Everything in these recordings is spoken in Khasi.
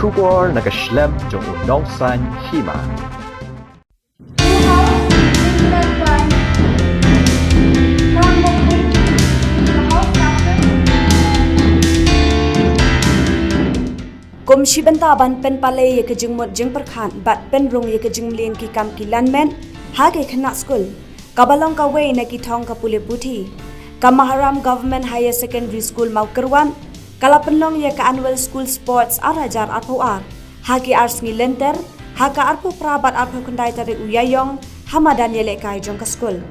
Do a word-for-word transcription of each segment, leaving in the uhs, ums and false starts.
Khubor na ka shlem jong u nongsan hima. Kum shi bynta ban pynpalei ïa ka jingmut jingpyrkhat bad pynrung ïa ka jingmlien ki kam ki lanmet ha ki khynnah skul, kaba long kawei na ki thong ka pule puthi, ka Maharam Government Higher Secondary School Mawkyrwat ka la pynlong ïa ka Annual School Sports ar hajar arphew ar ha ki ar sngi lynter, ha ka arphew phra bad arphew khyndai tarik u Ïaïong ha madan ïalehkai jong ka skul.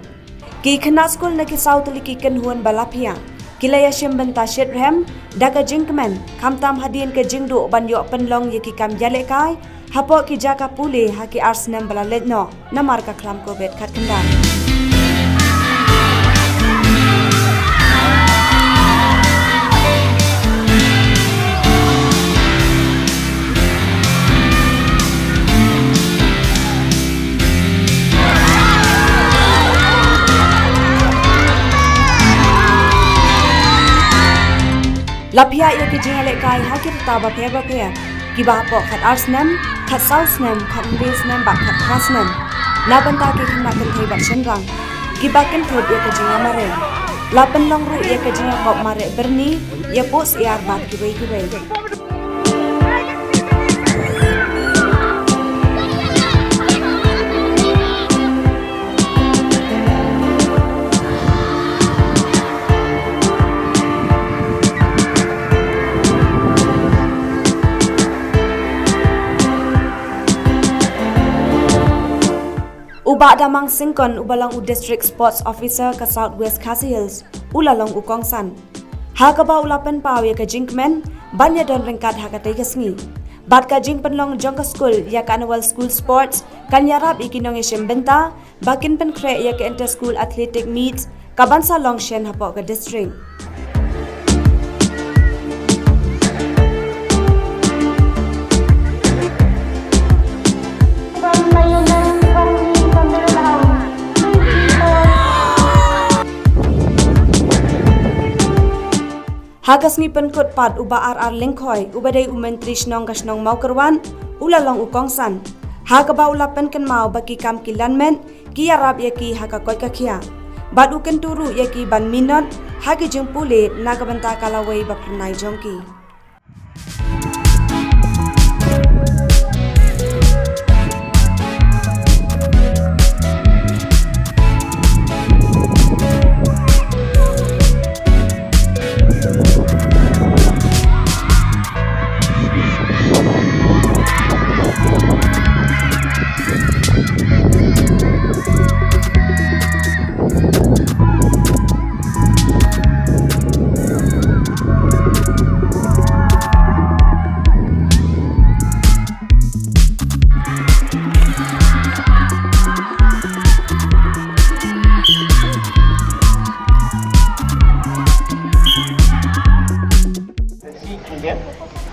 Ki khynnah skul na ki saw tylli ki kynhun ba la phiah ki la ïashim bynta shitrhem da ka jingkmen, khamtam hadien ka jingduh ban ïoh pynlong ïa ki kam ïalehkai hapoh ki jaka pule ha ki ar snem ba la leit noh namar ka khlam Covid khatkhyndai. La phiah ïa ki jingïalehkai ha ki rta bapher bapher, kiba hapoh khat ar snem, khat saw snem, khat hynriew snem bad khat phra snem, na bynta ki khynnah kynthei bad shynrang kiba kynthup ïa ka jingïamareh. La pynlong ruh ïa ka jingïakop mareh byrni, ïa puh syiar bad kiwei kiwei. U Bah Damang Syngkon uba long u District Sports Officer ka South West Khasi Hills u la long u kongsan, ha kaba u la pynpaw ïa ka jingkmen ban ïadon ryngkat ha katei ka sngi, bad ka jingpynlong jong ka skul ïa ka Annual School Sports kan ïarap ïa ki nongïashim bynta ba kin pynkhreh ïa ka Inter School Athletic Meet kaban sa long shen hapoh ka district. Ha ka sngi pynkut pat, u Bah R R Lyngkhoi uba dei u Myntri Shnong ka shnong Mawkyrwat u la long u kongsan, ha kaba u la pynkynmaw ba ki kam ki lanmet ki ïarap ïa ki ha ka koit ka khiah, bad u kyntu ruh ïa ki ban minot ha ki jingpule na ka bynta ka lawei ba phyrnai jong ki.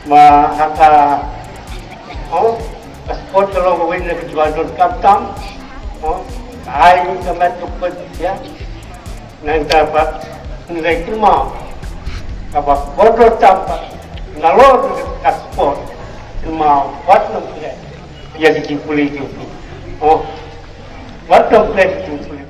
Ba ha ka, oh, ka sport ka long kawei na ka jingdonkam tam, oh, ai ka met ka put ïa. Nangta pat, ngi kynmaw kaba kordor tam pat nalor ka sport, kynmaw wat nang pule ïa ki jingpule jong ki. Oh, wat nang pule ki jingpule.